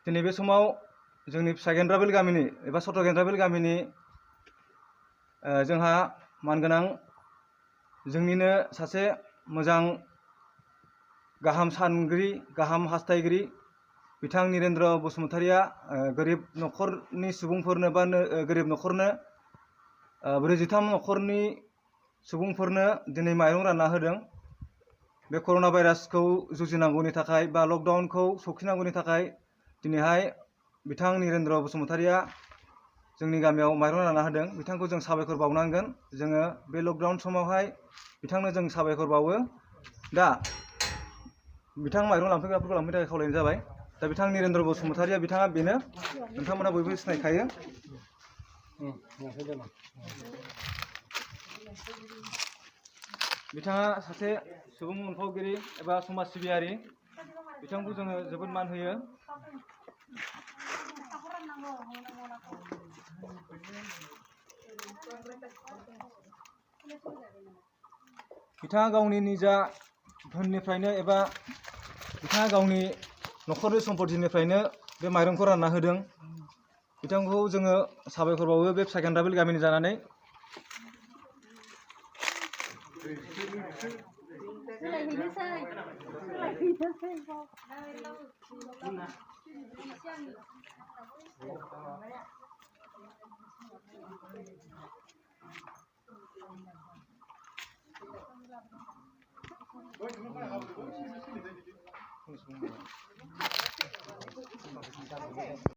दिनै बे समाव जोंनि फिसा गेन्द्राबिल गामिनि एबा सत्र गेन्द्राबिल गामिनि जोंहा मानगोनां जोंनिनो सासे मोजां गाहाम सानगिरि गाहाम हास्थायगिरि बिथां निरेन्द्र बसुमतारिया गोरिब न'खरनि सुबुंफोरनो बा गोरिब न'खरनो 43 न'खरनि सुबुंफोरनो दिनै माइरं रानना होदों। बे कर'ना भाइरासखौ जुजिनांगौनि थाखाय बा लकडाउनखौ सौखिनांगौनि थाखाय दिनैहाय बिथां निरेन्द्र बसुमतारिया जोंनि गामियाव माइरं रानना होदों। बिथांखौ जों साबायखर बावनांगोन। जोङो बे लकडाउन समावहाय बिथांनो जों साबायखर बावो। दा बिथां माइरं लांफैग्राफोरखौ लांफैनो थाखाय खावलायनाय जाबाय। दा बिथां निरेन्द्र बसुमतारिया बिथाङा बेनो नोंथांमोना बयबो सिनायखायो। बिथाङा सासे सुबुं अनफावगिरि एबा समाज सिबियारि। बिथांखौ जोङो जोबोद मान होयो। बिथाङा गावनि निजा धोननिफ्रायनो एबा बिथाङा गावनि न'खरनि सम्पतिनिफ्रायनो बे माइरंखौ रानना होदों। बिथांखौ जोङो साबायखर बावो बे फिसा गेन्द्राबिल गामिनि जानानै।